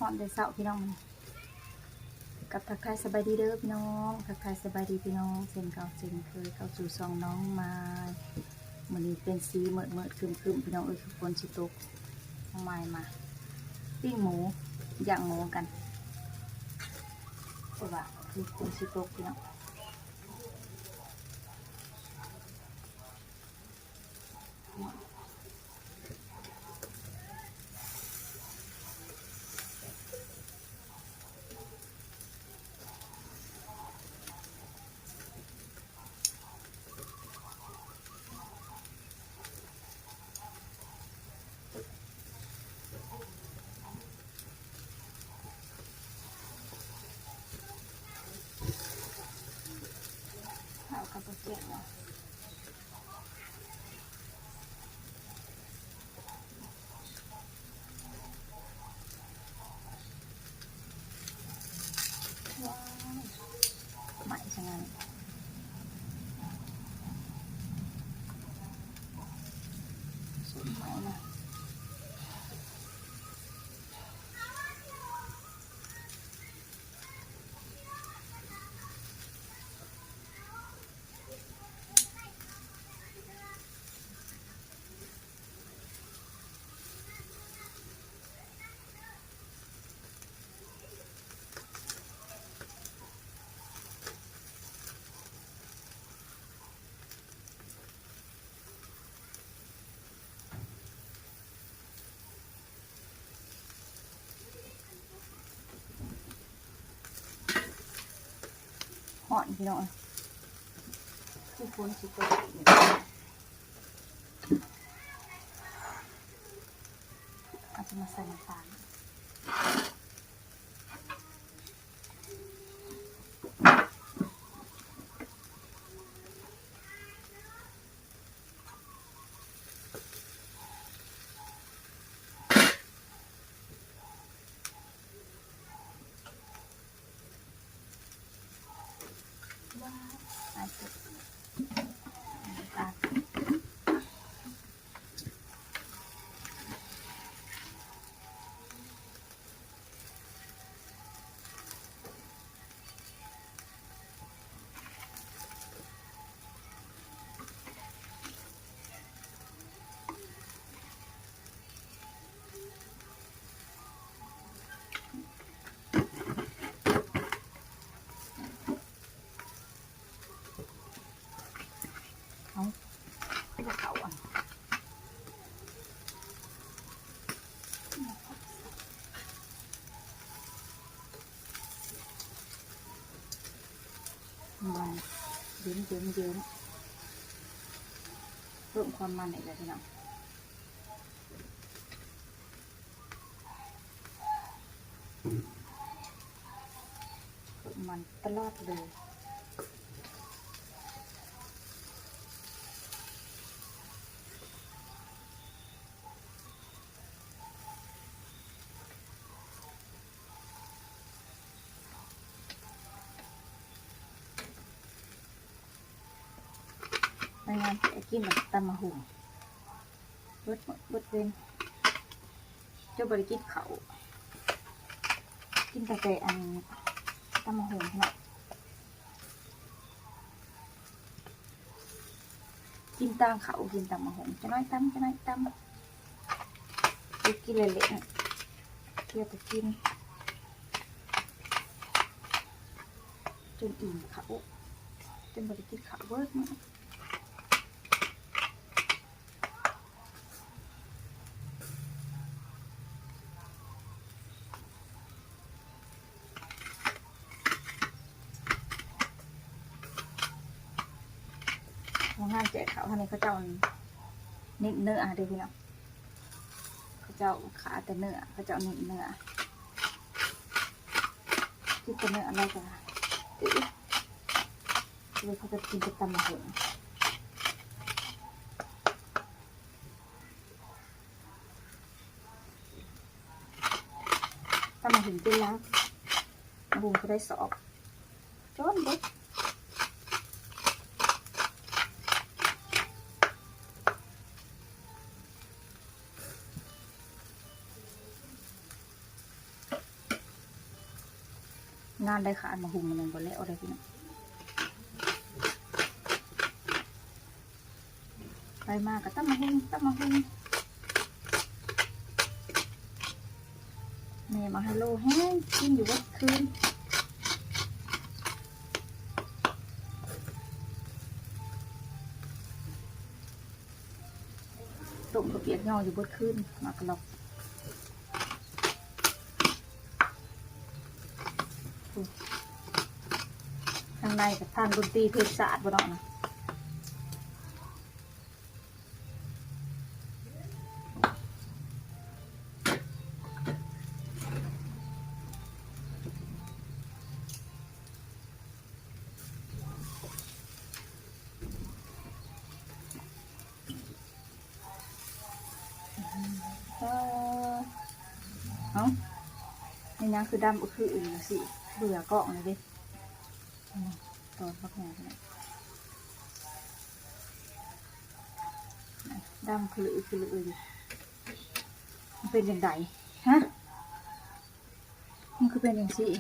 ອາບແດດເຊົ້າພີ່ນ້ອງ ກັບທັກທາຍສະບາຍດີເດີພີ່ນ້ອງ ທັກທາຍສະບາຍດີພີ່ນ້ອງ ເຊັ່ນເກົ່າເຊັ່ນເຄີຍ ເຂົ້າສູ່ຊ່ອງນ້ອງມາຍ. ມື້ນີ້ເປັນສີມືດໆ ຄຶ້ມໆ ພີ່ນ້ອງເອີຍ ຄືຝົນຊິຕົກ. ນ້ອງມາຍມາປີ້ງໝູ ຍ່າງໝູກັນ ເພາະວ່າຄືຝົນຊິຕົກພີ່ນ້ອງ. ເຂົ້າກັບບໍ່ແຊບເນາະ. ວ້າວ ໄໝ້ຊະນັ້ນ ສຸກໄໝ້ນະ. ຮ້ອນພີ່ນ້ອງ ຄືຝົນຊິຕົກອີກ. ເຮົາຈະມາໃສ່ນ້ຳຕານ. ວ້າວ ຕາຍເກີດ. ເອົ້າ ຄືບໍ່ເຂົ້າອັນ ມັນເຍິ້ມໆໆ ເພີ່ມຄວາມມັນອີກແລ້ວພີ່ນ້ອງ. ມັນຕະຫຼອດເລີຍ. ໄປງານແກະກິນແລ້ວຕຳໝາກຫຸ່ງ. ເບິດມື້ເບິດເວັນ ຈົນບໍ່ໄດ້ກິນເຂົ້າ ກິນຕັ້ງແຕ່ອັນ ຕຳໝາກຫຸ່ງເນາະ ກິນຕ່າງເຂົ້າ ກິນຕຳໝາກຫຸ່ງ ຈັກໜ້ອຍຕຳ ຈັກໜ້ອຍຕຳ ກິນເລ່ນໆ ເທື່ອກໍກິນ ຈົນອີ່ມເຂົ້າ ຈົນບໍ່ໄດ້ກິນເຂົ້າເບິດມື້. ໂຮງງານແຈກເຂົ້າຫັ້ນນີ້ ເຂົາເຈົ້າເນັ້ນເນື້ອເດ້ພີ່ນ້ອງ ເຂົາເຈົ້າຂາແຕ່ເນື້ອ ເຂົາເຈົ້າເນັ້ນເນື້ອ. ກິນແຕ່ເນື້ອລາວກະ ເອີ ເລີຍເຂົາກະກິນແຕ່ຕຳໝາກຫຸ່ງ ຕຳໝາກຫຸ່ງເປັນລາວ ໝາກຫຸ່ງເທົ່າໃດສອບ ຈົນເບິດ. ເ ນານໄດ້ ຄານໝາກຫຸ່ງມັນຍັງບໍ່ແລ້ວເດ້ພີ່ນ້ອງ. ໄປມາກໍຕຳໝາກຫຸ່ງ ຕຳໝາກຫຸ່ງ. ແມ່ໝາກໄຮໂລແຮງ ກິນຢູ່ເບິດຄືນ. ຕົ້ມກະປຽກຍໍຢູ່ເບິດຄືນ ໝາກກະລອກ. ທາງໃນກໍທາງດົນຕີເພດສາດບໍ່ເນາະນະ. ເອີ ເອົ້າ ແມ່ນຫຍັງຄືດຳອຶກຄືອຶງຈັ່ງຊີ້ ເບື່ອກ້ອງແລ້ວເດ້. ອືມ ຕອນບັກໃຫຍ່ຂະໜາດ ດຳຄະລຶຄະລຶຢູ່ ມັນເປັນຈັ່ງໃດ ຮະ? ມັນຄືເປັນຈັ່ງຊີ້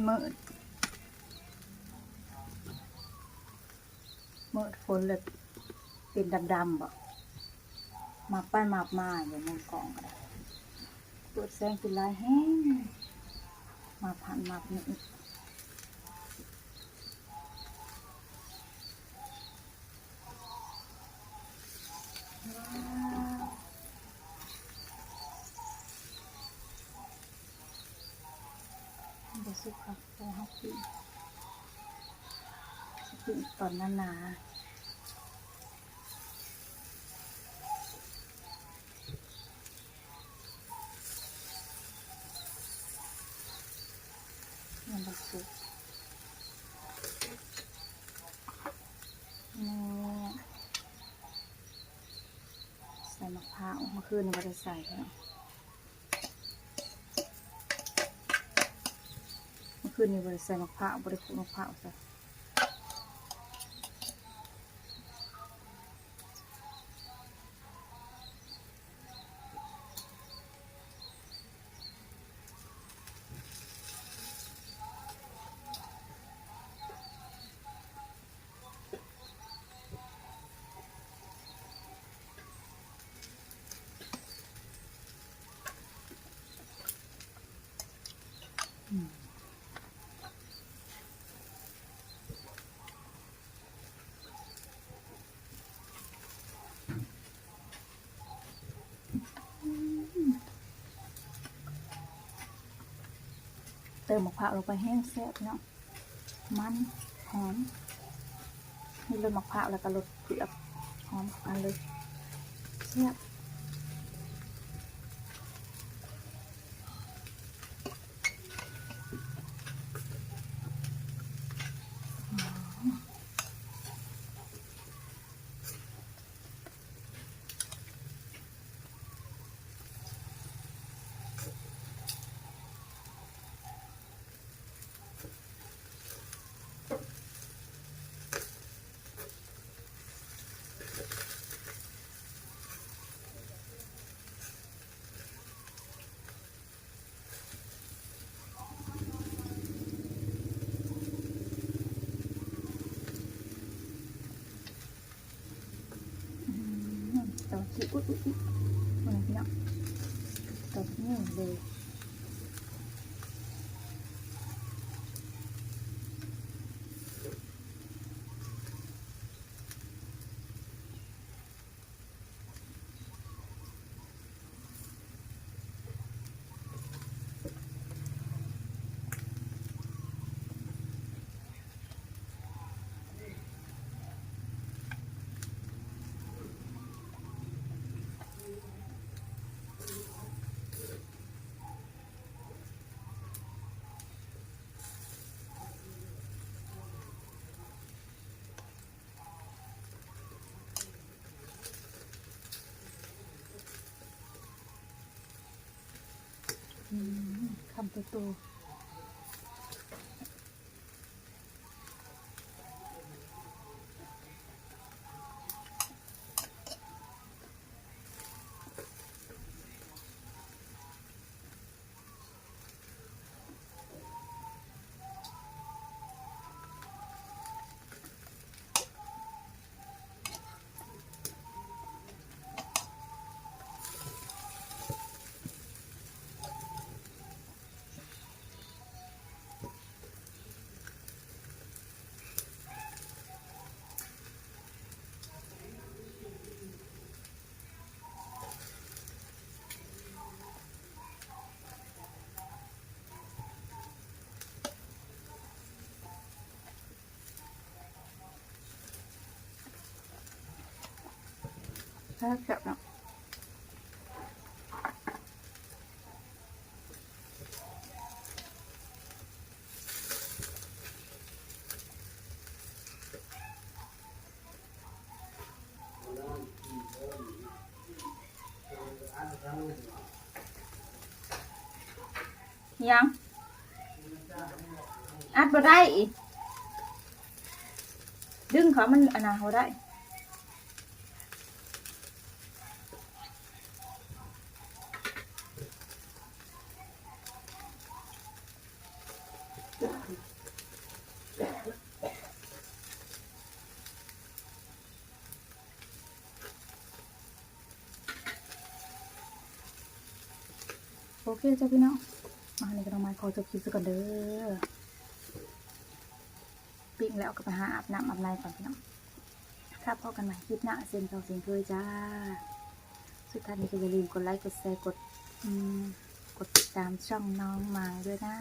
ມືດ ມືດຝົນແລ້ວເປັນດຳໆບໍ ມັບໄປມັບມາຢູ່ໃນກ້ອງກໍໄດ້ ເປີດແສງຂຶ້ນຫຼາຍແຮງ ມັບຫັ້ນມັບນີ້. ບໍ່ສຸກຄັກ ເພາະເຮົາປີ້ງ ປີ້ງຕອນໜາໆ. ຍັງບໍ່ສຸກ ນີ້ ໃສ່ໝາກພ້າວ ເມື່ອຄືນນີ້ບໍ່ໄດ້ໃສ່ເນາະ ເມື່ອຄືນນີ້ບໍ່ໄດ້ໃສ່ໝາກພ້າວ ບໍ່ໄດ້ຂູດໝາກພ້າວໃສ່. ອືມ ເຕີມໝາກພ້າວລົງໄປແຮງແຊບເນາະ ມັນ ຫອມ ມີລົດໝາກພ້າວ ແລ້ວກໍລົດເຜືອກ ຫອມກັນເລີຍ ແຊບ. ອືມ ຕອນທີ່ ອຸ້ຍ ອຸ້ຍ ອຸ້ຍ ເບິ່ງພີ່ນ້ອງ ຕອນນີ້ເລີຍ. ອືມ ຄຳໂຕໆ. ອ ແຊບໆເນາະ. ຫຍັງ? ອັດບໍ່ໄດ້ອີກ. ດຶງເຂົ້າ ມັນອັນນະ ບໍ່ໄດ້. ໂອເຄຈ້າພີ່ນ້ອງ ມານີ້ກໍຕ້ອງມາຂໍຈົບຄລິບຊະກ່ອນເດີ. ປີ້ງແລ້ວກໍໄປຫາອາບນ້ຳອາບໃນກ່ອນພີ່ນ້ອງ. ຖ້າພໍ້ກັນໃໝ່ຄລິບໜ້າ ເຊັ່ນເກົ່າເຊັ່ນເຄີຍຈ້າ. ສຸດທ້າຍນີ້ກໍຢ່າລືມກົດໄລ ກົດແຊ ກົດ ອືມ ກົດຕິດຕາມຊ່ອງນ້ອງມາຍດ້ວຍນະ.